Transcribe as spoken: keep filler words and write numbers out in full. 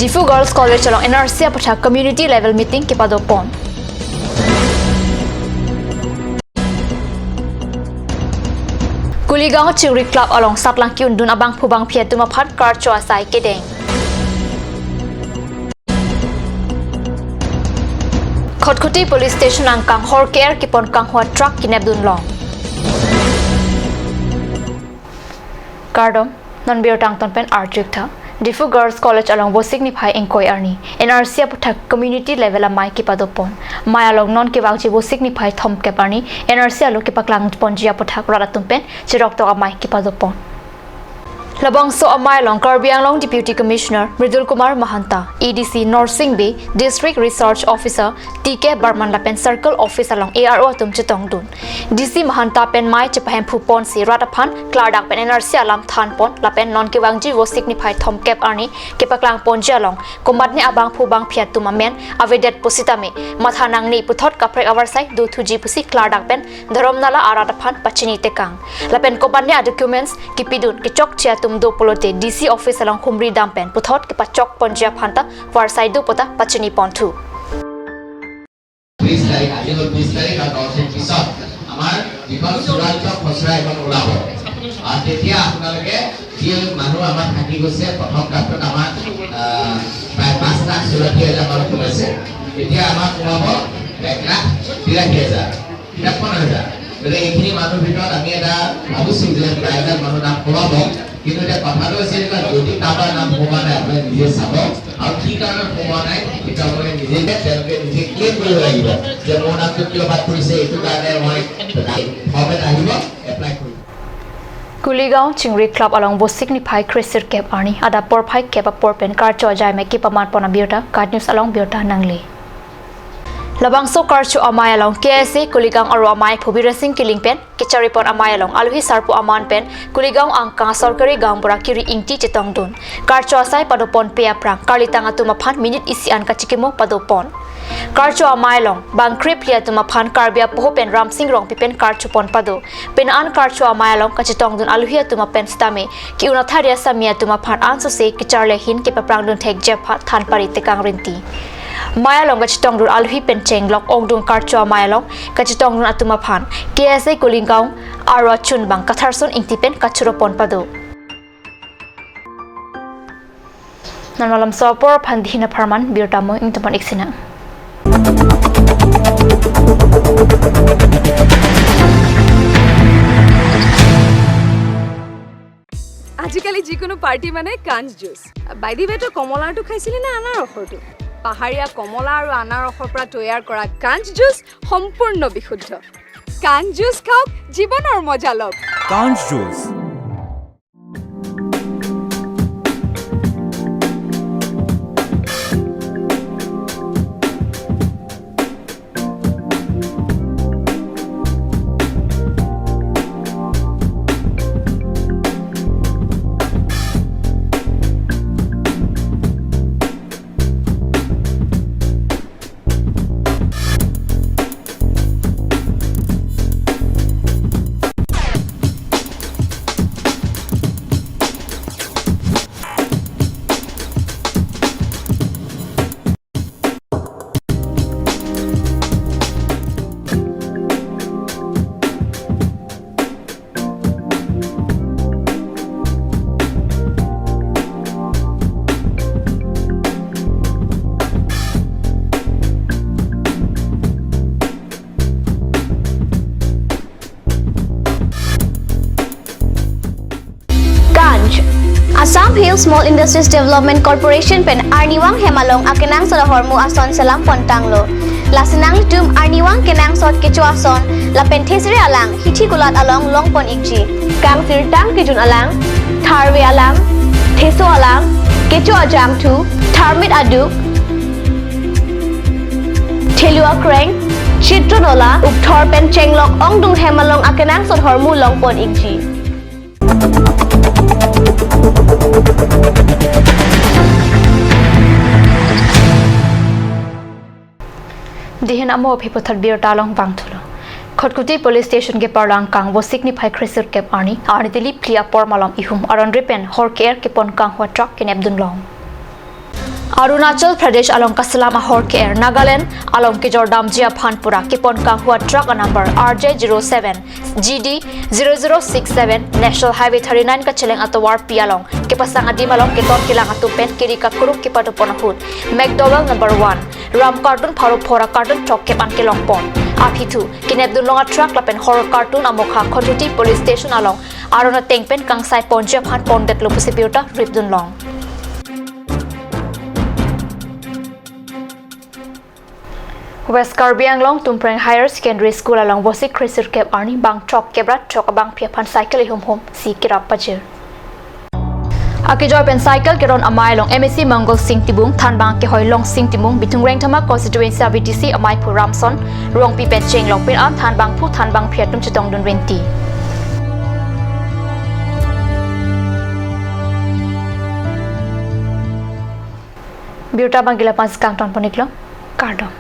Diphu Girls College along N R C aputhak community level meeting kepadopon. Kuligaon Chingri Club along satlang ki-undun abangphu bangphi atum aphan karcho asai kedeng. Khatkhati Police Station angkang hor ke-er kepon kanghua truck kenepdun long. Kardom, non birta angton pen arju-ik tha. Diphu Girls College along Vosik niphai ingkoi arni N R C aputhak community level amei kepadopon. Mei along non kevangji Vosik niphai thomkep arni N R C alo kepaklangponji aputhak rat atum pen cheroktok amei kepadopon. Labangso amei along Karbi Anglong Deputy Commissioner Mridul Kumar Mahanta, A D C Norsing Bey, District Research Officer T K Barman lapen Circle Office along A R O atum chetongdun. D C Mahanta pen mei chepahemphuponsi rat aphan klardak pen N R C alam thanpon lapen non kevangji Vosik niphai thomkep arni kepaklangponji along komatne abangphu bangphi atum amen avedet pusitame matha nangne puthot kaprek avarsai dothuji pusi klardak pen Dhorom Nala arat aphan pachini tekang. Lapen komatne a-documents kepidun kechokche atum do pulote D C office along humri dam pen puthot kepachokponji aphan ta varsai do puta pachiniponthu. বিশ তাৰিখ, আজি হ'ল বিশ তাৰিখ আৰু দহ দিন পিছত আমাৰ যিখন চূড়ান্ত খচৰা এখন ওলাব। আৰু তেতিয়া আপোনালোকে যি মানুহ আমাৰ থাকি গৈছে, প্ৰথম কাৰ্ডত আমাৰ, আহ, প্ৰায় পাঁচ লাখ চৌৰাশী হাজাৰ মানুহ সোমাইছে। এতিয়া আমাৰ সোমাব এক লাখ তিৰাশী হাজাৰ, তিৰাপন্ন হাজাৰ। গতিকে এইখিনি মানুহৰ ভিতৰত আমি এটা ভাবিছোঁ যে প্ৰায়ভাগ মানুহ নাম সোমাব। কিন্তু এতিয়া কথাটো হৈছে, এনেকুৱা যদি কাৰোবাৰ নাম সোমোৱা নাই, আপোনালোকে নিজে চাব। আৰু কি কাৰণে সোমোৱা নাই, সেইটো আপোনালোকে নিজে, তেওঁলোকে নিজে ক্লেইম কৰিব লাগিব যে মোৰ নামটো কিয় বাদ পৰিছে, এইটো কাৰণে মই ফৰ্ম এটা আহিব, এপ্লাই কৰিব। Kuligaon Chingri Club along Vosik niphai kresirkep arni adap porphai kep apor pen karcho ajai me kepamanpon abirta KAT News along birta nangle. Labangso karcho amei along K S A Kuligaon aro amei phu Biren Sing Killing pen kecharipon amei along alohi sarpo aman pen Kuligaon angkang sorkari gaonbura Kiri Ingti chetongdun. Karcho asai padoponpe aphrang karlitang atum aphan minute isi an kachikimo padopon. Karcho amei along bangkre phli atum aphan Karbi apoho pen Ramsing Rongpi pen karchopon pado. Pini an karcho amei along kachetongdun alohi atum apen sitame ke-un athari asami atum aphan ansose kecharli ahin kepaprangdun thekji aphan than pari tekang rinti. Mei along kachetongdun alohi pen chenglok ongdung karcho amei along kachetongdun atum aphan K S A Kuligaon aro achunbang Katharson Ingti pen kachiropon pado. Non malomso apor aphan dihin apharman birta mo ingtumpon-ik sinang. আজিকালি যিকোনো পাৰ্টি মানে কাঞ্চ juice. By the ৱে, তই কমলাৰটো খাইছিলি নে আনাৰসৰটো? পাহাৰীয়া কমলা আৰু আনাৰসৰ পৰা তৈয়াৰ কৰা কাঞ্চ জুচ সম্পূৰ্ণ বিশুদ্ধ। কাঞ্চ জুচ খাওক, জীৱনৰ মজা লওক। কাঞ্চ juice. Kanj, Assam Hill Small Industries Development Corporation pen arnivang hem along akenangsot ahormu ason selam pontanglo. Lasi nanglitum arnivang kenangsot kecho ason lapen thesere alang hithi kulat along longpon-ikji. Kangsirtang kejun alang, tharve alang, theso alang, kecho ajangthu, tharmit aduk, thelu akreng, chitron ola, ukthor pen chenglok ongdung hem along akenangsot ahormu longpon-ikji. Dihin amo aphi puthot birta along vangthulo. Khatkhati Police Station keparlo angkang Vosik niphai kresirkep arni, arni tili phli apor malom ihum aron ri pen hor ke-er kepon kanghua truck kenepdun long. Arunachal Pradesh along kaselam ahor ke-er Nagaland along kejor damji aphan pura kepon kanghua truck a-number R J zero seven G D zero zero six seven National Highway thirty-nine kacheleng atovarpi along kepasang adim along keton kelang atum pen kiri kakruk kepadopon ahut McDowell number one rum carton pharo phor a-carton throkkep an kelongpon. Aphi thu kenepdunlong a-truck lapen hor carton amokha Khonthoti Police Station along aron ateng pen kangsai ponji aphan pondetlo pusi birta ripdunlong. West Karbi Anglong Tumpreng Higher Secondary School along Vosik kre sirkep arni bang throkkep ra throk abangphi aphan cycle ihum hum si kerap pajir. Akejoi pen cycle keron amei along M A C Mangal Sing Timung, thanbang kehoi Long Sing Timung, Bithung Rengthama Constituency a-V D C amei phu Ramson Rongpi pen chenglok pin an thanbang phu thanbangphi atum chetongdun venti. Birta abang ke la-an si kangton pon-iklo. Kardom.